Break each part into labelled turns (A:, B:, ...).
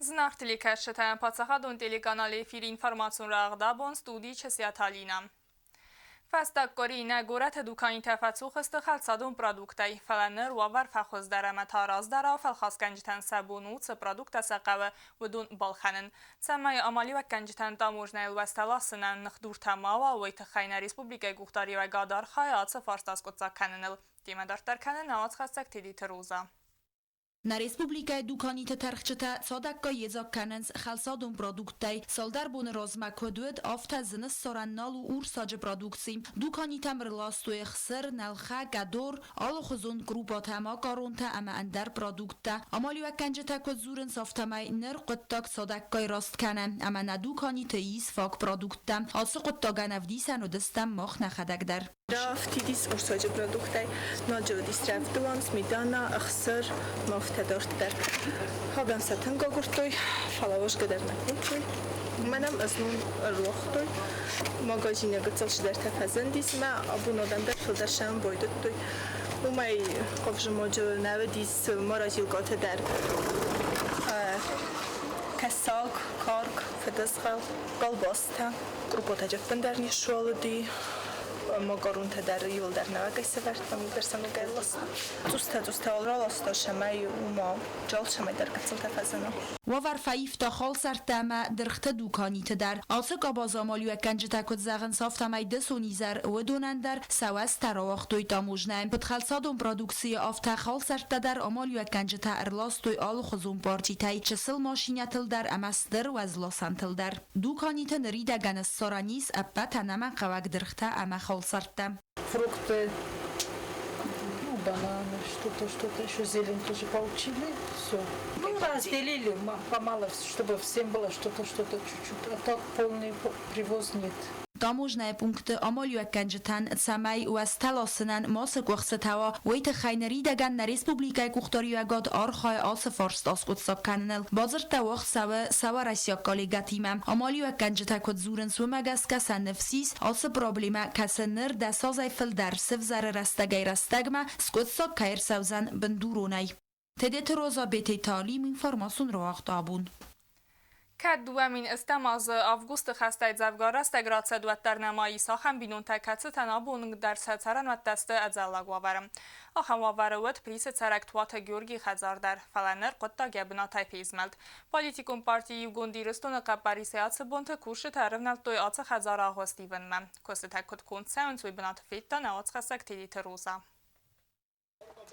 A: Зынаргъ телекӕсджытӕ, паддзахадон телеканалы эфиры информацион рӕгъд абон студийы Чысиаты Алинӕ. Фӕстаг къуыри нӕ горӕты дуканитӕ фӕцух сты хӕлцадон продукттӕй, фӕлӕ ныр уавӕр фӕхуыздӕр ӕмӕ та раздӕрау фӕлхасгӕнджытӕн сӕ бон у, цы продукттӕ сӕ хъӕуы, уыдон балхӕнын. Цӕмӕй амалиуӕггӕнджытӕн таможнӕйыл уӕзтӕ ласынӕн ныхдуртӕ ма уа, уый тыххӕй нӕ республикӕйы къухдариуӕгад архайы ацы фарст аскъуыддзаг кӕныныл. Темӕ дарддӕр кӕны нӕ уацхӕссӕг Тедеты Роза.
B: Нӕ республикӕйы дуканиты тӕрхджытӕ цадӕггай йедзаг кӕнынц хӕлцадон продукттӕй. Цалдӕр боны размӕ куыд уыд, афтӕ зыны ссарӕн нал у урсаджы продукци. Дуканитӕм ӕрластой ӕхсыр, нӕлхӕ, гӕдор, алыхуызон крупатӕ, макаронтӕ ӕмӕ ӕндӕр продукттӕ. Амалиуӕггӕнджытӕ куыд дзурынц, афтӕмӕй ныр хъуыддаг цадӕггай раст кӕны ӕмӕ нӕ дуканиты ис фаг продукттӕ. Ацы хъуыддагӕн ӕвдисӕн уыдыстӕм мах нӕхӕдӕг дӕр.
C: Рафтидис урсаджы продукттӕй, ноджы уыдис рӕвдауӕн, сметана, ӕхсыр, ма афтӕ дарддӕр. Хабӕн сӕ тынг агуырдтой, фӕлӕ уӕзгӕ дӕр нӕ кодтой. Уымӕн ӕм ӕзнон ӕруагътой. Магазины гыццыл цыдӕртӕ фӕзындис ӕмӕ абон адӕм дӕр фылдӕр сӕм байдыдтой. Уымӕй хъӕвзымӕджы нӕ уыдис морозилкӕтӕ дӕр. Кӕсаг, карк, фыдызгъӕл, колбастӕ. Къурпотӕ ӕппындӕр не суӕлыди, макаронтӕ дӕр иуылдӕр нӕуӕгӕй сӕвӕрдтам, уыдӕр сӕ ногӕй ласта. Цъустӕ-цъустӕ раласта, цӕмӕй уымӕ джал цӕмӕй дӕр гыццылтӕ фӕзына.
B: Уавӕр фӕивта халсӕрттӕ ӕмӕ дыргъты дуканиты дӕр. Ацы къабазы амалиуӕггӕнджытӕ куыд зӕгъынц, афтӕмӕй дысон изӕр уыдонӕн дӕр сӕ уӕзтӕ рауагътой таможнӕйы. Куыд хӕлцадон продукцийы, афтӕ халсӕрттӕ дӕр амалиуӕггӕнджытӕ ӕрластой алыхуызон партитӕй чысыл машинӕтыл дӕр ӕмӕ стыр уӕзласӕнтыл дӕр. Дуканиты ныридӕгӕн ссарӕн ис ӕппӕт ӕнӕмӕнгхъӕуӕг дыргътӕ ӕмӕ халсӕрттӕ.
D: Фрукты, ну, бананы, что-то, что-то еще, зелень тоже получили, все. Ну, разделили помало, чтобы всем было что-то, что-то чуть-чуть, а так полный привоз нет.
B: Таможнӕйы пункты амалиуӕггӕнджытӕн, цӕмӕй уӕзтӕ ласынӕн мацы къуыхцытӕ уа, уый тыххӕй ныридӕгӕн нӕ республикӕйы къухдариуӕгад архайы ацы фарст аскъуыддзаг кӕныныл. Бадзырдтӕ уагъд цӕуы сӕ уӕрӕсейаг коллегӕтимӕ. Амалиуӕггӕнджытӕ куыд дзурынц, уымӕ гӕсгӕ сӕ ныфс ис, ацы проблемӕ, кӕцы ныр дӕсазӕй фылдӕр сывзӕры рӕстӕгӕй-рӕстӕгмӕ, скъуыддзаг кӕй ӕрцӕудзӕн бындуронӕй. Тедеты Роза Бетейталим информацион рауагъд абон.
A: Кӕд 2008 азы августы хӕстӕй дзӕвгар рӕстӕг рацыд, уӕддӕр нӕма ис ахӕм бинонтӕ, кӕцытӕн абон дӕр сӕ цӕрӕнуӕттӕ сты ӕдзӕллаг уавӕры. Ахӕм уавӕры уыд Присы цӕрӕг Туаты Георгийы хӕдзар дӕр, фӕлӕ ныр хъуыддаг йӕ бынатӕй фезмӕлд. Политикон парти Иугонд Ирыстоны хъӕппӕрисӕй ацы бонты кусджытӕ ӕрывнӕлдтой ацы хӕдзары агъуыст ивынмӕ. Куыстытӕ куыд конд цӕуынц, уый бынаты федта нӕ уацхӕссӕг Тедеты Роза.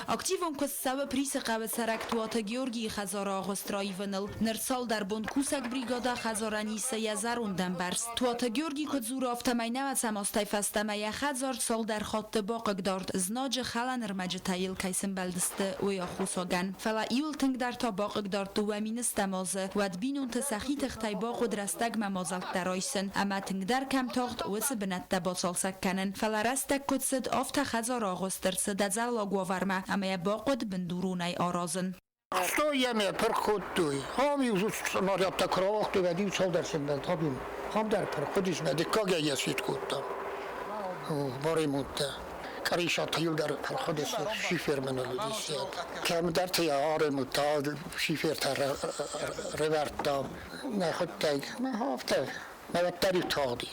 B: Активон куыст цӕуы Присы хъӕуы цӕрӕг Туаты Георгийы хӕдзары агъуыст раивыныл. Ныр цалдӕр бон кусӕг бригадӕ хӕдзарӕн исы йӕ зӕрондӕмбӕрц. Туаты Георгий куыд дзуры, афтӕмӕй нӕуӕдзӕм азтӕй фӕстӕмӕ йӕ хӕдзар цалдӕр хатты бахъыгдард, знаджы хӕлӕн ӕрмӕджытӕ йыл кӕй сымбӕлдысты, уый аххосагӕн. Фӕлӕ иуыл тынгдӕр та бахъыгдард 2 010 азы, уӕд бинонты сӕхи тыхтӕй бахъуыд рӕстӕгмӕ мадзӕлттӕ райсын ӕмӕ тынгдӕр кӕм тагъд, уыцы бынӕттӕ бацалцӕг кӕнын. Фӕлӕ рӕстӕг куыд цыд, афтӕ хӕдзары агъуыст ӕрцыд ӕдзӕллаг уавӕрмӕ ӕмӕ йӕ бахъуыд бындуронӕй аразын.
E: Ӕхстой йӕм йӕ пырх кодтой. Ам-иу снарядтӕ куы рауагътой, уӕд-иу цалдӕр сӕмбӕлд абон. Ам дӕр пырх уыдис, мӕ дыккагӕй йӕ свет кодтам. Баремонттӕ. Къӕрисатӕ иу дӕр пырх уыдысты, шифермӕ ныл уыдис. Кӕмдӕрты йӕ аремонтта, шифертӕ рӕвӕрдта. Нӕ хуыдтаг, афтӕ Мӕ уӕддӕр-иу тагъди.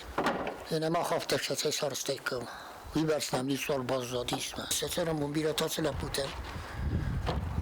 E: Ӕнӕ мах афтӕ сӕ сарӕзтаиккам. Уыйбӕрц нӕм ницуал баззадис. Сӕ цӕрӕнбон бирӕтӕ цы лӕппутӕ.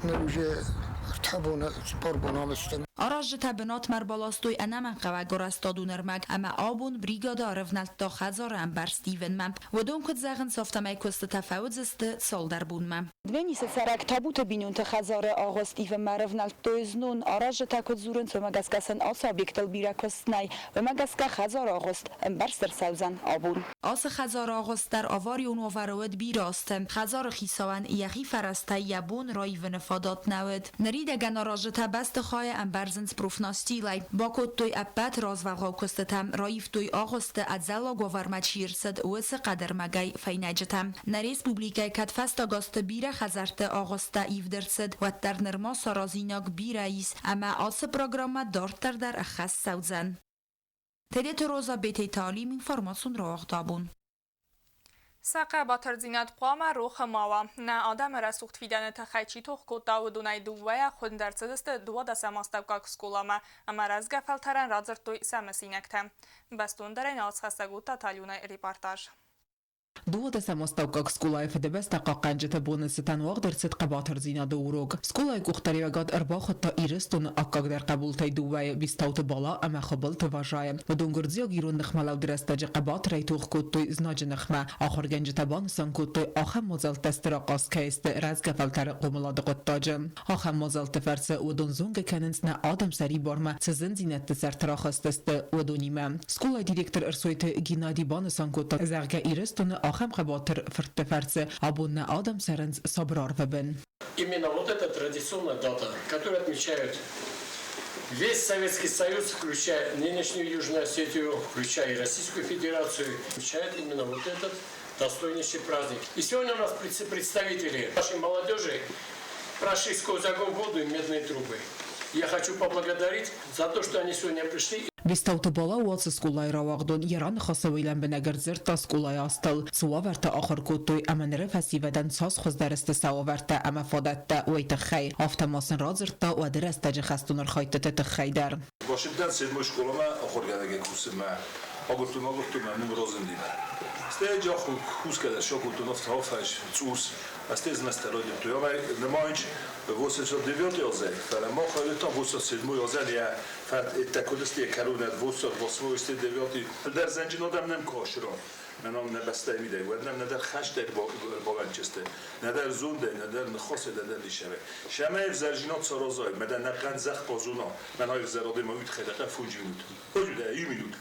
E: Ныр уже ӕртӕ боны, цыппар боны ам стӕм.
B: Аразджытӕ бынатмӕ ӕрбаластой ӕнӕмӕнгхъӕуӕг арӕзтадон ӕрмӕг ӕмӕ абон бригады ӕрӕвнӕлдта хӕдзары ӕмбӕрзт ивынмӕ. Уыдон куыд зӕгъынц, афтӕмӕй куыстытӕ фӕуыдзысты цалдӕр бонмӕ. Дменисы цӕрӕг Табуты бинонты хӕдзары агъуыст ивынмӕ ӕрӕвнӕлдтой знон. Аразджытӕ куыд дзурынц, уымӕ гӕсгӕ сын ацы объектыл бирӕ куыст нӕй. Уымӕ гӕсгӕ хӕдзары агъуыст ӕмбӕрзт ӕрцӕудзӕн абон. Ацы хӕдзары агъуыст дӕр аварион уавӕры уыд бирӕ азты. Хӕдзары хицауӕн йӕхи фӕрӕзтӕй йӕ бон раивыны фадат нӕ уыд. Ныридӕгӕн аразджытӕ бӕстыхайы ӕмбӕрзынц профнастилӕй. Бакодтой ӕппӕт развӕлгъау куыстытӕ, раивтой агъуысты ӕдзӕллаг уавӕрмӕ чи рцыд, уыцы хъӕдӕрмӕгӕй фӕйнӕджытӕ. Нӕ республикӕйы кӕд фӕстаг азты бирӕ хӕдзӕртты агъуысттӕ ивд ӕрцыд, уӕддӕр нырма саразинаг бирӕ ис, ӕмӕ ацы программӕ дарддӕр дӕр ӕххӕст цӕудзӕн. Тедеты Роза Бететы Алим информацион рауагъд абон.
A: Сӕ хъӕбатырдзинад хъуамӕ рохы ма уа. Нӕ адӕмы рӕсугъд фидӕны тыххӕй чи тох кодта, уыдонӕй дыууӕйӕ хуынд ӕрцыдысты 12-ӕм астӕуккаг скъоламӕ ӕмӕ рӕзгӕ фӕлтӕрӕн радзырдтой сӕ мысинӕгтӕ. Бӕстондӕрӕй науцхӕссӕг уыдта Талюнайы репортаж.
F: 12-ӕм астӕуккаг скъолайы Фыдыбӕстӕ хъахъхъӕнджыты боны цытӕн уагъд ӕрцыд хъӕбатырдзинады урок. Скъолайы къухдариуӕгад ӕрбахуыдта Ирыстоны аккагдӕр хъӕбултӕй дыууӕйы Бестауты Бала ӕмӕ Хуыбылты Важайы. Уыдон гуырдзиаг-ирон ныхмӕлӕуды рӕстӕджы хъӕбатырӕй тох кодтой знаджы ныхмӕ. Ахуыргӕнджытӕ банысан кодтой, ахӕм мадзӕлттӕ стыр ахъаз кӕй сты рӕзгӕ фӕлтӕры хъомылады хъуыддаджы. Ахӕм мадзӕлтты фӕрцы уыдон зонгӕ кӕнынц нӕ адӕм сӕрибармӕ цы зындзинӕдты сӕрты рахызтысты, уыдонимӕ. Скъолайы директор Ӕрсойты Геннадий банысан кодта, зӕгъгӕ, Ирыстоны ахӕм хъӕбатыр фыртты фӕрцы абон нӕ адӕм цӕрынц сабыр арвы бын.
G: Именно вот эта традиционная дата, которую отмечают весь Советский Союз, включая нынешнюю Южную Осетию, включая и Российскую Федерацию, отмечает именно вот этот достойнейший праздник. И сегодня у нас представители нашей молодежи прошли сквозь огонь, воду и медные трубы. Я хочу поблагодарить за то, что они сегодня пришли.
F: Бестауты Бала уацы скъолайы рауагъдон йӕ раныхасы лӕмбынӕг ӕрдзырдта скъолайы азтыл, цы уавӕртӕ ахуыр кодтой ӕмӕ ныры фӕсивӕдӕн цас хуыздӕр сты сӕ уавӕртӕ ӕмӕ фадӕттӕ, уый тыххӕй. Афтӕ ма сын радзырдта уӕды рӕстӕджы хӕстон архайдтыты тыххӕй дӕр.
H: Башидтӕн седьмой скъоламӕ ахуыргӕнӕгӕй кусынмӕ агуырдтон, агуырдтон ӕмӕ мын разынди. Стӕй хускӕдӕр сакодтон афтӕ цъус, Астез насторожил. Нымайынч 89 азӕй, фӕлӕ мах райдыдтам 87 азӕн йӕ фӕттӕкодысты кӕронӕд 89 Фылдӕр зӕнджын адӕм нӕм касыра. Мӕнӕн нӕ бӕстӕйы мидӕг, уӕд нӕм нӕдӕр хӕстӕй балӕнчысты, нӕдӕр зондӕй, нӕдӕр ныхасӕй, нӕдӕр нисӕвӕй. Сӕмӕй ӕвзӕрзинад саразай, мӕдӕ нӕхъӕн зӕхх базона, мӕн ӕвзӕр адӕймаг үтхӕдӕхъӕ фондз минут. Hogy ü минут.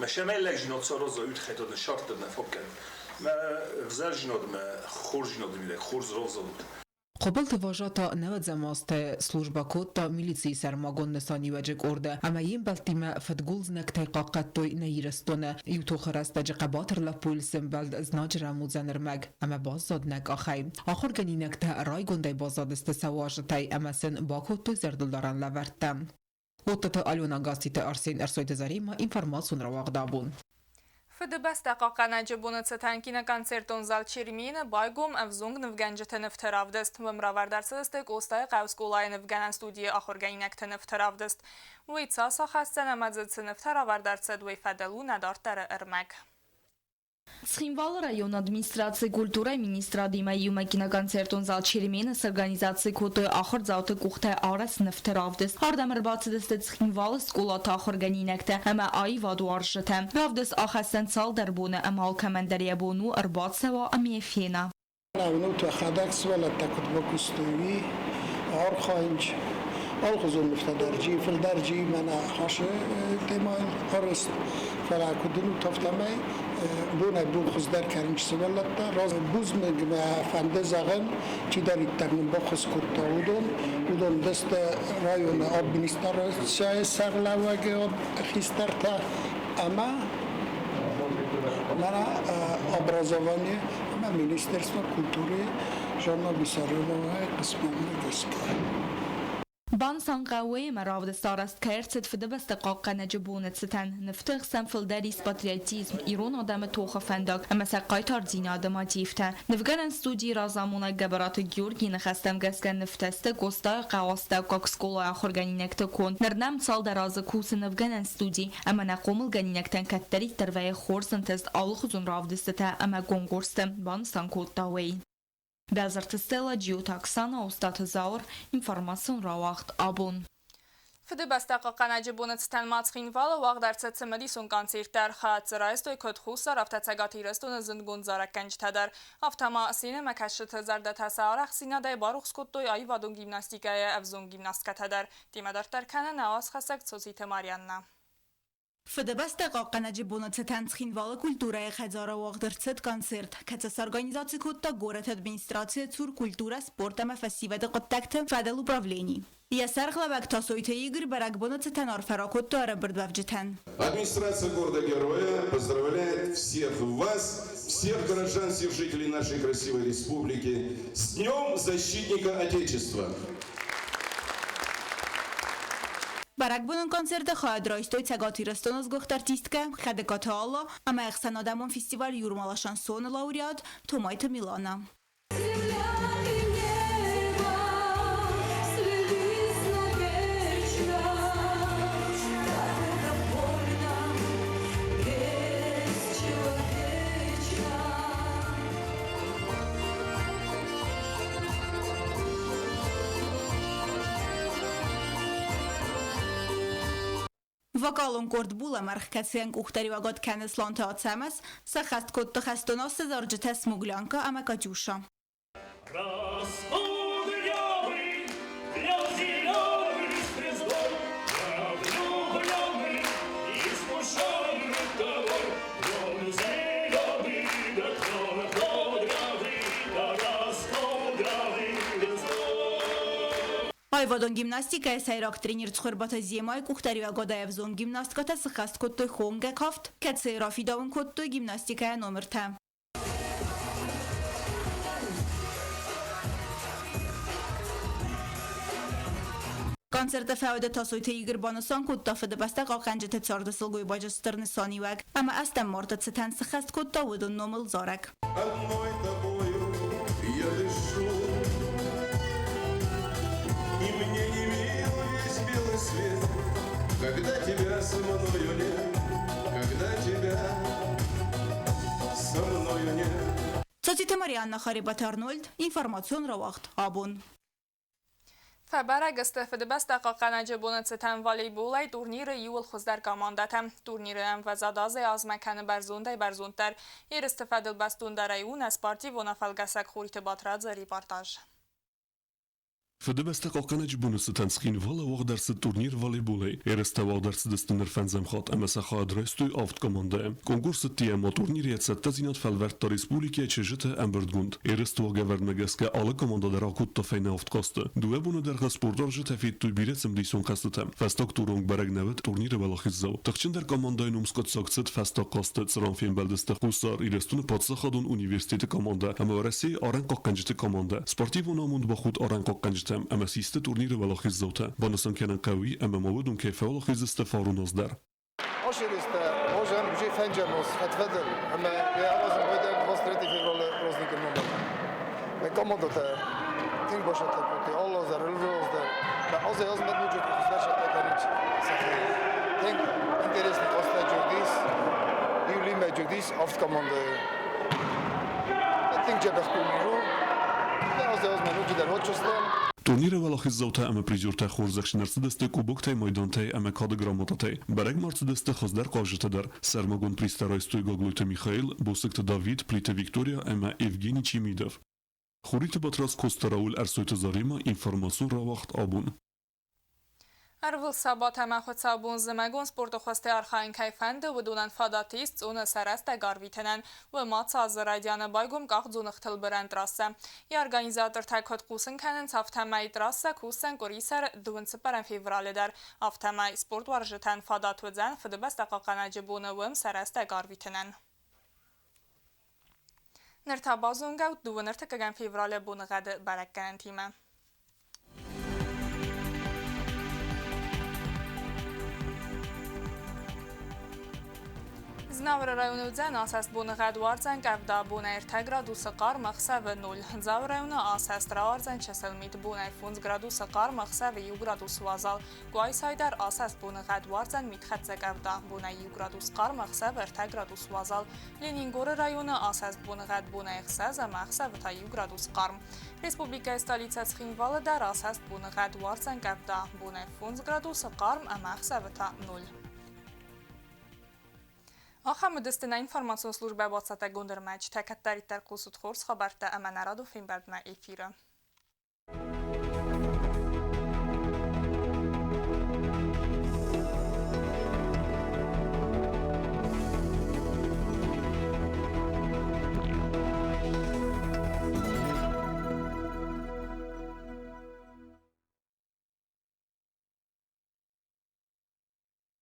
H: Мӕ сӕмӕй лӕгзинад саразай, үтхӕдӕ шарттӕ нӕ фӕккӕн. Мӕ ӕвзӕрзинад мӕ хорздзинады мидӕг хорз равзарут.
F: Хуыбылты Важа та нӕуӕдзӕм азты службӕ кодта милицийы сӕрмагонд нысаниуӕджы къорды ӕмӕ йе мбӕлттимӕ фыдгул знӕгтӕй хъахъхъӕдтой нӕ Ирыстоны. Иу тохы рӕстӕджы хъӕбатыр лӕппуйыл сӕмбӕлд знаджы рӕмудзӕн ӕрмӕг ӕмӕ баззад нӕ къахӕй. Ахуыргӕнинӕгтӕ райгондӕй баззадысты сӕ уазджытӕй ӕмӕ сын бакодтой зӕрдылдарӕн лӕвӕрттӕ. Оттаты Алена Гаститы Арсен Ӕрсойты Заремӕ информацион рауагъд абон.
A: Фыдыбӕстӕ хъахъхъӕнӕджы боны цытӕн киноконцертон зал Чермен-ы байгом ӕвзонг нывгӕнджыты нывты равдыст. Уым равӕрд ӕрцыдысты Къостайыхъӕуы скъолайы нывгӕнӕн студийы ахуыргӕнинӕгты нывты равдыст. Уый цас ахӕсдзӕн ӕмӕ дзы цы нывтӕ равӕрд ӕрцыд, уый фӕдыл у нӕ дарддӕры ӕрмӕг.
B: Цхинвалы районы администрацийы культурӕйы министрадимӕ иумӕ киноконцертон зал Чермен-ы сорганизаци кодтой ахуырдзауты къухтӕй арӕзт нывты равдыст. Ардӕм ӕрбацыдысты Цхинвалы скъолаты ахуыргӕнинӕгтӕ ӕмӕ аивадуарзджытӕ. Равдыст ахӕсдзӕн цалдӕр боны ӕмӕ алкӕмӕн дӕр йӕ бон у ӕрбацӕуа ӕмӕ йӕ фена.
I: Уынут, уӕхӕдӕг сывӕллӕттӕ куыд бакуыстой, уый архайынц алыхуызон нывтӕ дӕр, чи фылдӕр, чи мӕнӕ хӕсы темӕйыл арӕзт. Фӕлӕ куыд уынут, афтӕмӕй бонӕй-бон хуыздӕр кӕнынц сывӕллӕттӕ. Бузныг мӕ фӕнды зӕгъын, чидӕриддӕр нын баххуыс кодта, уыдон. Уыдон дысты районы администрацийы сӕргълӕууӕгы хистӕртӕ ӕмӕ мӕнӕ образование ӕмӕ Министерство культуры Жанна Виссарионовайы хъысмӕтмӕ гӕсгӕ.
B: Банысан хъӕуы ӕмӕ равдыст арӕзт кӕй ӕрцыд Фыдыбӕстӕ хъахъхъӕнӕджы боны цытӕн. Нывты хсӕн фылдӕр ис патриотизм, ирон адӕмы тохы фӕндаг ӕмӕ сӕ хъайтардзинады мотивтӕ. Нывгӕнӕн студийы разамонӕг Гӕбӕраты Георгийы ныхӕстӕм гӕсгӕ нывтӕ сты Къостайы хъӕуы астӕуккаг скъолайы ахуыргӕнинӕгты конд. Ныр нӕм цалдӕр азы кусы нывгӕнӕн студи ӕмӕ нӕ хъомылгӕнинӕгтӕн кӕддӕриддӕр вӕййы хорз ӕнтыст алыхуызон равдыстытӕ ӕмӕ конкурсты, банысан кодта уый. Бязырты Стелла, Джиоты Оксана, Остъаты Зауыр, информацион рауагъд абон.
A: Фыдыбӕстӕ хъахъхъӕнӕджы боны цытӕн ма Цхинвалы уагъд ӕрцыд цымыдисон концерттӕ ӕрхӕццӕ райстой куыд Хуссар, афтӕ Цӕгат Ирыстоны зындгонд зарӕггӕнджытӕ дӕр. Афтӕ ма сценӕмӕкӕсджыты зӕрдӕтӕ сӕ арӕхстдзинадӕй барухс кодтой аивадон гимнастикӕйы ӕвзонг гимнасткӕтӕ дӕр. Темӕ дарддӕр кӕны нӕ уацхӕссӕг Цоциты Марианнӕ.
J: Фыдыбӕстӕ хъахъхъӕнӕджы боны цытӕн Цхинвалы культурӕйы хӕдзары уагъд ӕрцыд концерт, кӕцы сорганизаци кодта горӕты администрацийы цур культурӕ, спорт ӕмӕ фӕсивӕды хъуыддӕгты фӕдыл управлени. Йӕ сӕргълӕууӕг Тасойты Игорь бӕрӕгбоны цытӕн арфӕ ракодта ӕрӕмбырдуӕвджытӕн.
K: Администрация города-героя поздравляет всех вас, всех горожан, всех жителей нашей красивой республики с Днем Защитника Отечества!
J: Бӕрӕгбонон концерты хайад райстой Цӕгат Ирыстоны сгуыхт артисткӕ Хӕдыкаты Алла ӕмӕ ӕхсӕнадӕмон фестиваль Юрмала шансон-ы лауреат Томайты Милана. Вокалон къорд Булӕмӕргъ, кӕцыйӕн къухдариуӕгад кӕны Слонты Ацӕмӕз, сӕххӕст кодта хӕстон азты зарджытӕ Смуглянка ӕмӕ Катюша. Аивадон гимнастикӕйы сӕйраг тренер Цхуырбаты Земайы къухдариуӕгадӕй ӕвзонг гимнасткӕтӕ сыххӕст кодтой хонгӕ кафт, кӕцыйы рафидауын кодтой гимнастикӕйӕ номыртӕ. Концерты фӕуды Тасойты Игорь банысан кодта Фыдыбӕстӕ хъахъхъӕнджыты царды сылгоймаджы стыр нысаниуӕг ӕмӕ ӕстӕм марты цытӕн сыххӕст кодта уыдон номыл зарӕг.
K: Одной тобою я дышу, И мне не мил весь белый свет, Когда тебя со мною нет, Когда тебя со мною нет.
J: Цоциты Марианна, Харибаты Арнольд, информацион рауагъд Абон.
A: Фӕбӕрӕг сты Фыдыбӕстӕ хъахъхъӕнӕджы боны цытӕн волейболӕй турниры иууыл хуыздӕр командӕтӕ. Турниры ӕмвӕзад азӕй азмӕ кӕны бӕрзондӕй бӕрзонддӕр. Ерысты фӕдыл бӕстондӕрӕй у нӕ спортивон афӕлгӕсӕг Хуриты Батрадзы репортаж.
L: Фыдыбӕстӕ хъахъхъӕнӕджы боны цытӕн Цхинвалы уагъд ӕрцыд турнир волейболӕй. Ерыстӕ уагъд ӕрцыдысты ныр фӕндзӕм хатт ӕмӕ сӕ хайад райстой авд командӕйы. Конкурсы ӕмӕ турнир йӕ цӕттӕдзинад фӕлвӕрдта республикӕйы чызджыты ӕмбырдгонд. Ерысты уагӕвӕрдмӕ гӕсгӕ алы командӕ дӕр акодта фӕйнӕ авд хъазты. Дыууӕ боны дӕргъы спортуарзджытӕ федтой бирӕ цымыдисон хъӕзтытӕ. Фӕстаг туры онг бӕрӕг нӕ уыд турниры уӕлахиздзау. Тыхджындӕр командӕйы ном скъуыддзаг цыд фӕстаг хъазты, цыран фембӕлдысты Хуссар Ирыстоны паддзахадон университеты командӕ ӕмӕ Уӕрӕсейы арӕнхъахъхъӕнджыты командӕ. Спортивон амонд бахудт арӕнхъахъхъӕнджытӕм ӕмӕ систы турниры уӕлахиздзаутӕ. Банысан кӕнын хъӕуы, ӕмӕ ма уыдон кӕй фӕуӕлахиз сты фарон аз дӕр.
M: Ашеристӕ озӕн уже фӕнджӕмос фӕдфӕдыл ӕмӕ йӕ аразын райдайӕм 23 февралы праздникы номыл. Мӕ командӕтӕ тынг басӕттӕ кодтой алы аз дӕр, ӕрвылаз дӕр. Мӕ азӕй азмӕ бюджет хуыздӕр сӕттӕ кӕнынц сӕхи. Тынг интересный хъазтӕ джудис, июлимӕ джудис авд командӕйы. Тынг дзӕбӕх турнир у. Мӕ азӕй азмӕ ноджыдӕр уӕдчыстӕм.
L: Турниры уӕлахиздзаутӕ ӕмӕ призертӕ хорзӕхджын ӕрцыдысты кубоктӕй, майдантӕй ӕмӕ кады грамотатӕй. Бӕрӕг ма ӕрцыдысты хуыздӕр хъазджытӕ дӕр. Сӕрмагонд призтӕ райстой Гаглойты Михаил, Босыкты Давид, Плиты Виктория ӕмӕ Евгений Чемидов. Хуриты Батрадз Коста Рауль Ӕрсойты Заремӕ информацион рауагъд абон.
A: Ӕрвылсабат ӕмӕ хуыцаубон зымӕгон спорты хуызтӕй архайын кӕй фӕнды, уыдонӕн фадат ис Цъоны сӕ рӕстӕг арвитынӕн. Уымӕ азы райдианы байгом къахдзоныгътыл бырӕн трассӕ. Йӕ организатортӕ куыд хъусын кӕнынц, афтӕмӕй трассӕ кусдзӕн къуырисӕры 24 февралы дӕр. Афтӕмӕй спортуарзджытӕн фадат уыдзӕн Фыдыбӕстӕ хъахъхъӕнӕджы боны уым сӕ рӕстӕг арвитынӕн. Ныр та базонгӕ ут 23 февралы боныгъӕды бӕрӕггӕнӕнтимӕ. Знауыры районы уыдзӕн асӕст боныгъӕд, уардзӕн къӕвда, бонӕй 3 градусы хъарм, ӕхсӕвы 0. Дзауы районы асӕст рауардзӕн чысыл мит, бонӕй 5 градусы хъарм, ӕхсӕвы 1 градус уазал. Къуайсайы дӕр асӕст боныгъӕд, уардзӕн митхӕццӕ къӕвда, бонӕй 1 градус хъарм, ӕхсӕвы 3 градус уазал. Ленингоры районы асӕст боныгъӕд, бонӕй 6 ӕмӕ ӕхсӕвы та 1 градус хъарм. Республикӕйы столицӕ Цхинвалы дӕр асӕст боныгъӕд, уардзӕн къӕвда, бонӕй 5 градусы хъарм ӕмӕ ӕхсӕвы та 0. Ахӕм уыдысты нӕ информацион службӕ бацӕттӕгонд ӕрмӕджытӕ. Кӕддӕриддӕр хъусут хорз хабӕрттӕ ӕмӕ нӕ радон фембӕлдмӕ эфиры.